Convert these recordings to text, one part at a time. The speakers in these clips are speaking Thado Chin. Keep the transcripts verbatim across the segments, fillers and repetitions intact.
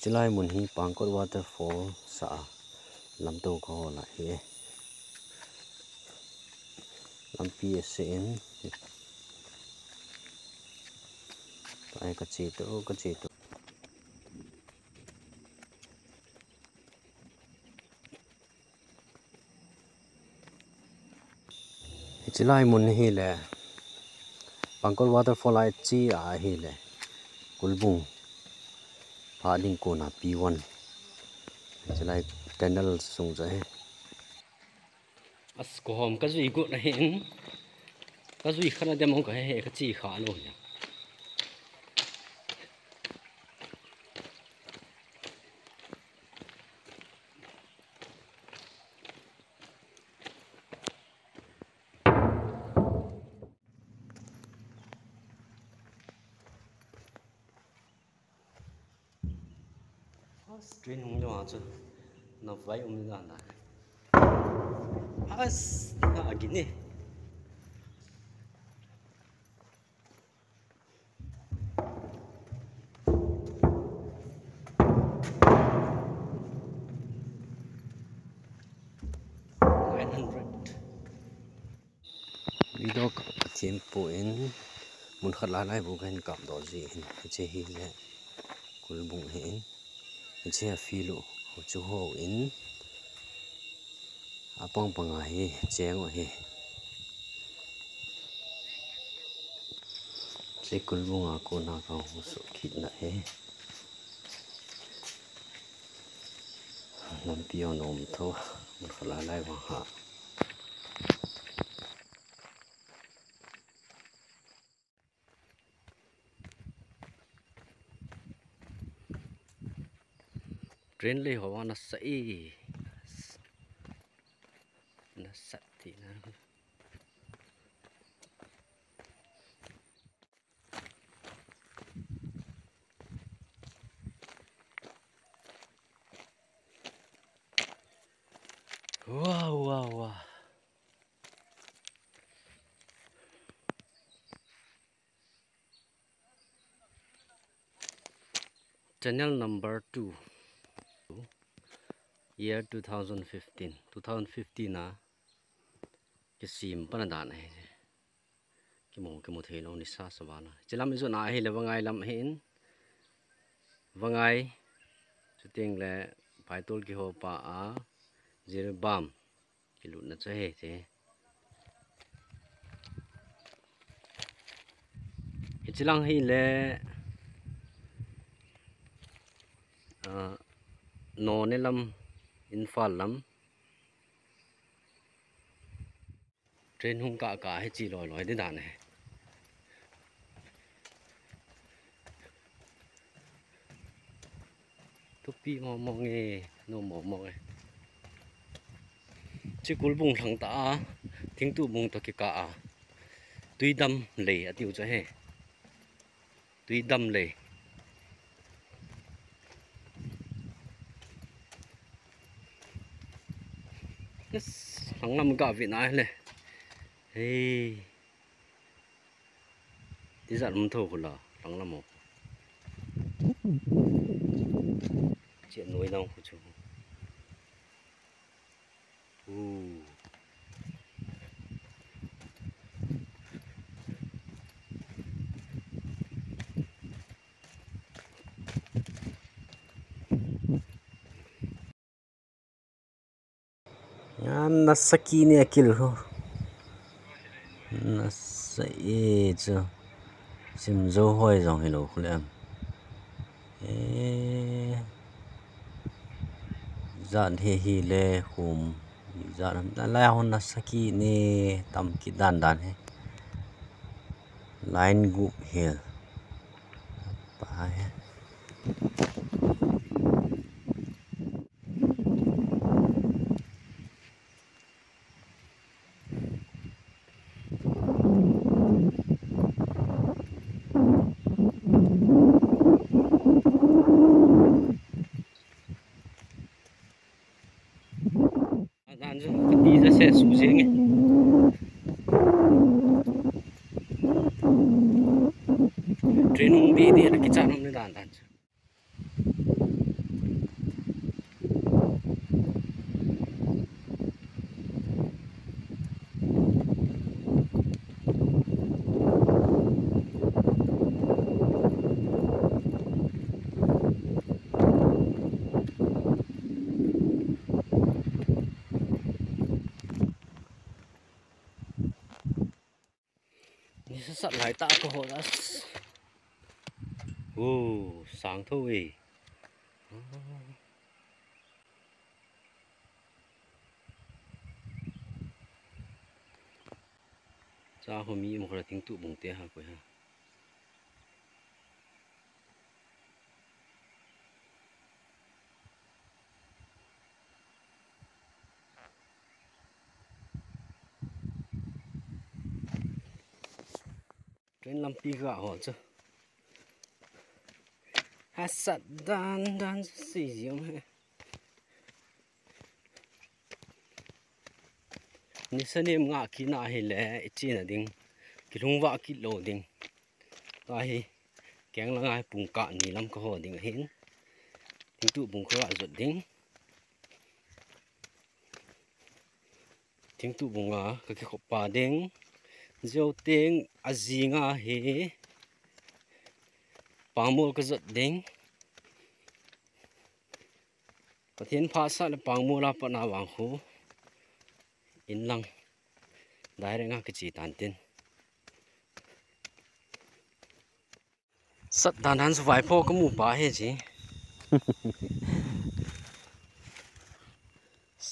Chulai mun hi Pangkot Waterfall sah a lamto kahol ahi e. Lampi ase in. Tua hi kache to, kache to. Hiche lai mun hi le, Pangkol Waterfall a che a hi le, Kulbung pha ding kona P one. Hiche lai tunnel sung chu ahi. As, kohom kajui got ahin, kajui khat na dem hung kahe he, kache kha lou hi. As, train hung lou a chu, na vai um dan dan. As, na agin e. Nine hundred. Video ka thempon, mun khat lai lai bu kahin kapdoh ji in, hiche hi le Kulbung ahin, hiche a field u chu hou in, apang pang a hi cheng u ahi. Hiche Kulbung a kona kahung suh kit na ahi. Lampi anom tho, mun khat lai lai vang ha. Train lei ho vang nasat e. Nasat ti na. Wow, wow, wow. Channel number two. Year two thousand fifteen. Two thousand fifteen a kisem pan a dan ahi. Kimu, kimu thei lou nisa sa vang a. Hiche lam ijot na ahi le Vangai lam ahin. Vangai. Chuteng le Paitol kihopa a Jiribam kilutna chu ahi hiche. Hiche lang hi le, ah, Noney lam, Imphal lam. Train hung kah kah hi che loi loi ding dan ahi. Thupi mong mong e, nom mong mong e. Hiche Kulbung lhang tah a, Thingtuh bung toh kikah a, Tuidam lei atiu chu ahi. Tuidam lei. Yes, lhanglam ga ve na le. Hei. Ijat um tho khu la, lhanglam ho. Che noi lang khu chu. Yan, nasa kini akil ho. Nasa e chu. Simjo hoi jong hilou khu le am. E, jat hi hi le khum. Jat ham, lai hon nasa kini tam kit dan dan hi. Line gup hi. Pa hi. Dan chu kati ja se su jeng e. Train hung di di la kichat nom ni dan dan chu. Sat lai ta ka ho das. Wo, sang tho e. Cha ho mi mo kha ting tu bung te ha ko ha. Train lampi ga ho chu. Hasat dan dan si jiu he. Nisa nem nga kina hi le ichina ding. Kilungva kit lo ding. Tahi keng langa pung ka ni lam ka ho ding ahin. Tingtu bung ka jot ding. Tingtu bunga ka kikhop pa ding. Jio teng a jinga hi. Pangmol ka jot ding. Pathen pha sa le pangmol a pat na vang khu. In lang. Direct nga kichi tan tin. Sat dan dan su vai pho ka mu pa he ji.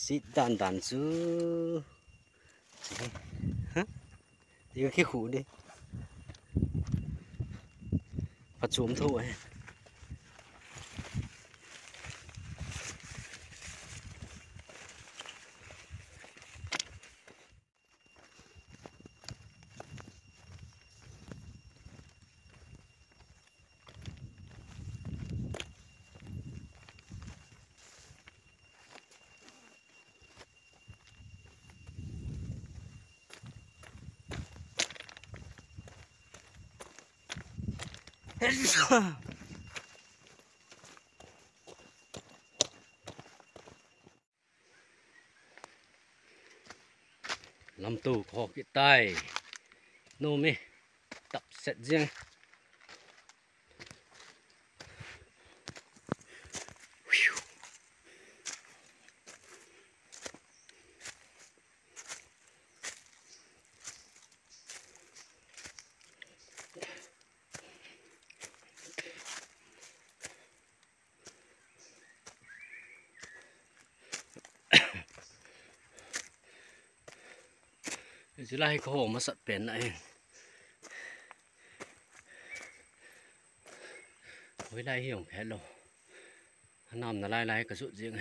Sit dan dan su. Ha? Ti ka khi khu de. Pha chum tho he. Lamto kho kit tai. Nom e. Tap set jeng. Hiche lai hi ka ho masat pen ahi. Hoilai hi jong phet lou. Anamna lai lai ka jot jing.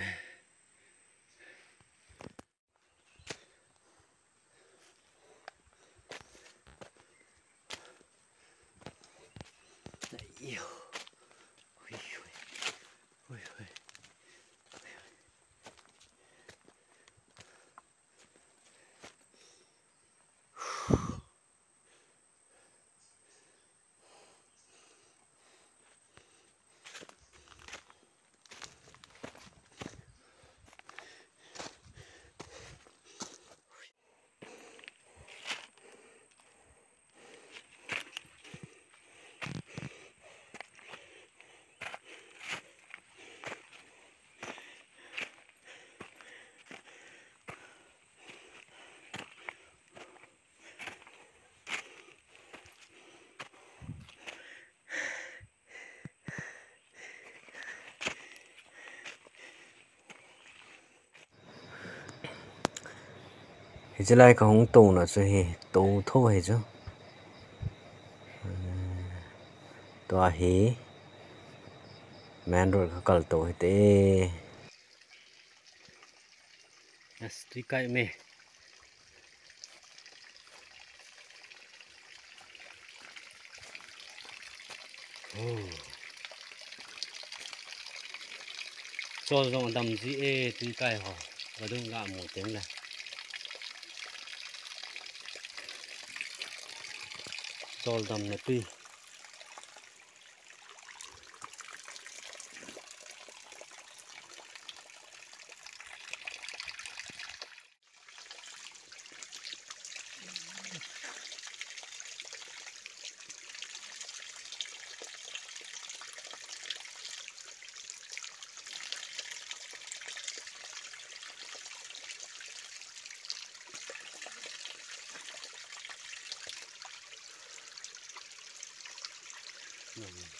Hiche lai ka hung touna chu hi, tou tho hi chu. Tua hi, main road ka kal tou hi te. As tui kai me. Oh. Chol jong dam ji e, tui kai ho. Vadung ga mu teng le. Chol dam na tui. Nome.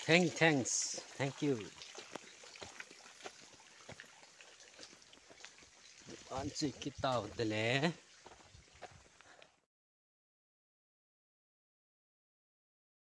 Thank, thanks. Thank you. An chi kitau tele.